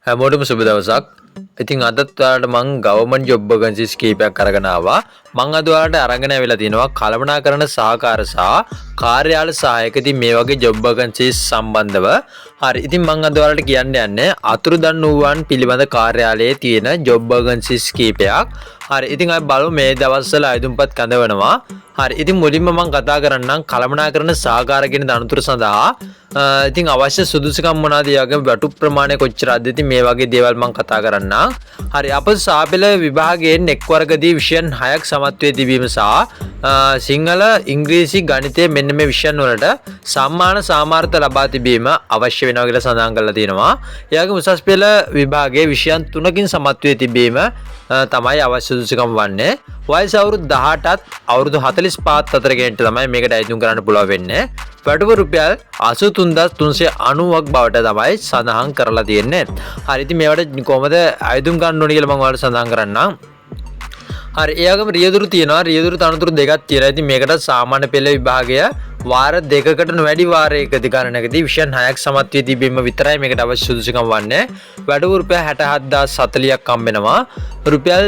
හැමෝටම සුබ දවසක්. ඉතින් අදත් ඔයාලට මං ගවර්න්මන්ට් ජොබ් වේකන්සිස් කීපයක් අරගෙන ආවා. මං අද ඔයාලට අරගෙන ඇවිල්ලා තිනවා කළමනාකරණ සහකාර සහ කාර්යාල සහායක, ඉතින් මේ වගේ ජොබ් වේකන්සිස් සම්බන්ධව. හරි. ඉතින් මං අද ඔයාලට කියන්න යන්නේ අතුරුදන් වූවන් පිළිබඳ කාර්යාලයේ තියෙන ජොබ් වේකන්සිස් කීපයක්. හරි. ඉතින් අපි බලමු, මේ දවස්වල අයදුම්පත් කැඳවනවා. හරි. ඉතින් මුලින්ම මං කතා කරන්නම් කළමනාකරණ සහකාර කියන තනතුර සඳහා ඉතින් අවශ්‍ය සුදුසුකම් මොනවාද, ඒ වගේම වැටුප් ප්‍රමාණය කොච්චරද, ඉතින් මේ වගේ දේවල් මං කතා කරන්නම්. හරි. අප සහ පෙළ විභාගයෙන් එක් වර්ගදී විෂයන් 6ක් සමත් වී තිබීම සහ සිංහල, ඉංග්‍රීසි, ගණිතය මෙන්න මේ විෂයන් වලට සම්මාන සාමාර්ථ ලබා තිබීම අවශ්‍ය වෙනවා කියලා සඳහන් කරලා තියෙනවා. ඒ වගේම උසස් පෙළ විභාගයේ විෂයන් 3කින් සමත් වී තිබීම තමයි අවශ්‍ය සුදුසුකම් වන්නේ. වයස අවුරුදු 18ත් අවුරුදු 45ත් අතර කෙනෙක්ට තමයි මේකට අයදුම් කරන්න පුළුවන් වෙන්නේ. වැටුප රුපියල් 83,390ක් බවට තමයි සඳහන් කරලා තියෙන්නේ. හරි, ඉතින් මේවට කොහොමද අයදුම් ගන්න ඕනේ කියලා මම ඔයාලට සඳහන් කරන්නම්. හරි, ඒ වගේම රියදුරු තියෙනවා. රියදුරු තනතුරු දෙකක් තියෙනවා. ඉතින් මේකට සාමාන්‍ය පෙළ විභාගය වාර 2කට නොවැඩි වාරයකදී ගණනකදී විෂයන් 6ක් සමත් වී තිබීම විතරයි මේකට අවශ්‍ය සුදුසුකම් වන්නේ. වැටුප රුපියල් 67,040ක් හම්බ වෙනවා. රුපියල්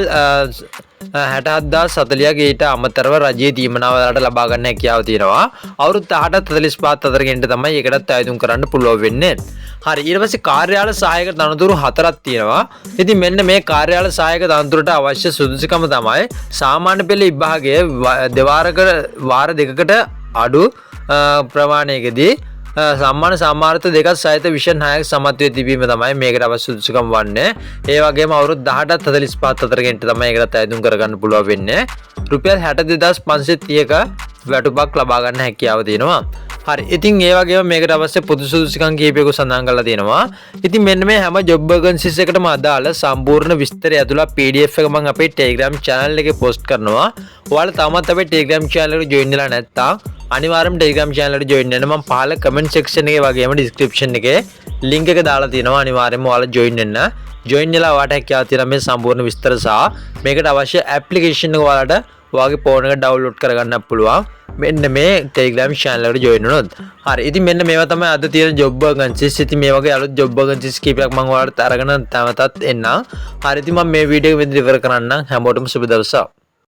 67,040ක්. ඊට අමතරව රජයේ දීමනාවලට ලබා ගන්න හැකියාව තියෙනවා. අවුරුදු 18ත් 45ත් අතර කෙනෙක්ට තමයි ඒකටත් අයදුම් කරන්න පුළුවන් වෙන්නේ. හරි, ඊට පස්සේ කාර්යාල සහායක තනතුරු හතරක් තියෙනවා. ඉතින් මෙන්න මේ කාර්යාල සහායක තනතුරට අවශ්‍ය සුදුසුකම තමයි සාමාන්‍ය පෙළ විභාගයේ දෙවාරකට වාර 2කට අඩු ප්‍රමාණයකදී සම්මාන සාමාර්ථ 2ක් සහිත විෂයන් 6ක් සමත් වී තිබීම තමයි මේකට අවශ්‍ය සුදුසුකම් වන්නේ. ඒ වගේම අවුරුදු 18ත් 45ත් අතර කෙනෙක්ට තමයි ඒකටත් අයදුම් කරගන්න පුළුවන් වෙන්නේ. රුපියල් 62,530ක වැටුපක් ලබා ගන්න හැකියාව තියෙනවා. හරි. ඉතින් ඒ වගේම මේකට අවශ්‍ය පොදු සුදුසුකම් කීපයක සඳහන් කරලා තියෙනවා. ඉතින් මෙන්න මේ හැම ජොබ් වේකන්සිස් එකටම අදාළ සම්පූර්ණ විස්තරය ඇතුළත් PDF එක මම අපේ Telegram channel එකේ පෝස්ට් කරනවා. ඔයාලා තාමත් අපේ Telegram channel එකට join වෙලා නැත්නම් අනිවාර්යයෙන්ම Telegram channel එකට join වෙන්න. මම පහළ comment section එකේ වගේම description එකේ link එක දාලා තියෙනවා. අනිවාර්යයෙන්ම ඔයාලා join වෙන්න. Join වෙලා ඔයාලට හැකියාව තියෙනවා මේ සම්පූර්ණ විස්තර සහ මේකට අවශ්‍ය ඇප්ලිකේෂන් එක ඔයාලට ඔයාගේ ෆෝන් එකට ඩවුන්ලෝඩ් කරගන්න පුළුවන්, මෙන්න මේ Telegram channel එකට join වුණොත්. හරි. ඉතින් මෙන්න මේවා තමයි අද තියෙන ජොබ් වේකන්සිස්. ඉතින් මේ වගේ අලුත් ජොබ් වේකන්සිස් කීපයක් මම ඔයාලට අරගෙන නැවතත් එන්නම්. හරි. ඉතින් මම මේ වීඩියෝ එක මෙතන ඉවර කරන්නම්. හැමෝටම සුබ දවසක්.